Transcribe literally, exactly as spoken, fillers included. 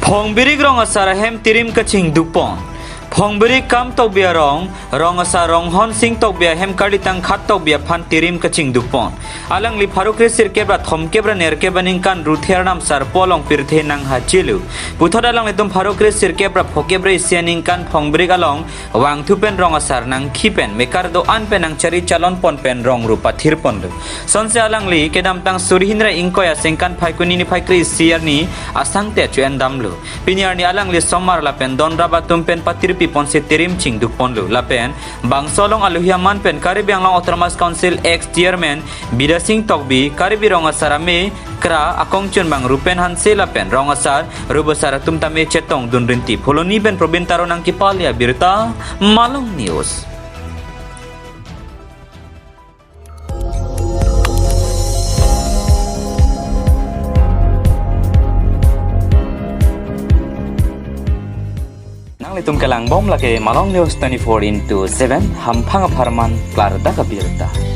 Phongbirik rong asar ahem tirim kachingdupon. Phongbirik Kam Tokbi arong, rong asar Ronghon Sing Tokbi ahem karli tangkhat Tokbi aphan tirim kachingdupon. Alangli pharo kre sirkep ra thomkep ra nerkep aningkan Ruther Namsar po along pirthe nang hachelu. Puthot alanglitum pharo kre sirkep ra phokep ra isi aningkan Phongbirik along vangthu pen rong asar nangkhi pen mekar do-an pen nangchari chalon pon pen rong ru pathir ponlo. Sonse alangli kedamtang suri hini ra ingkoi asengkan Phaikuni niphai kre isi arni asangte chu-en damlo. Pini arni alangli somar lapen donrap atum pen patirpi ponsi tirim chingduponlo. Lapen bangso along alohi aman pen Karbi Anglong Autonomous Council ex chairman Bidya Sing Tokbi, Karbi rong asar ame kra akongchunbang Rupen Hanse lapen rong asar rup asar atum tame chetongdun rinti. Phuloni pen Probin Taro nangkepale abirta, Malong News. Nanglitum kelangbom lake Malong News twenty-four into seven, hamphang apharman klardak abirta.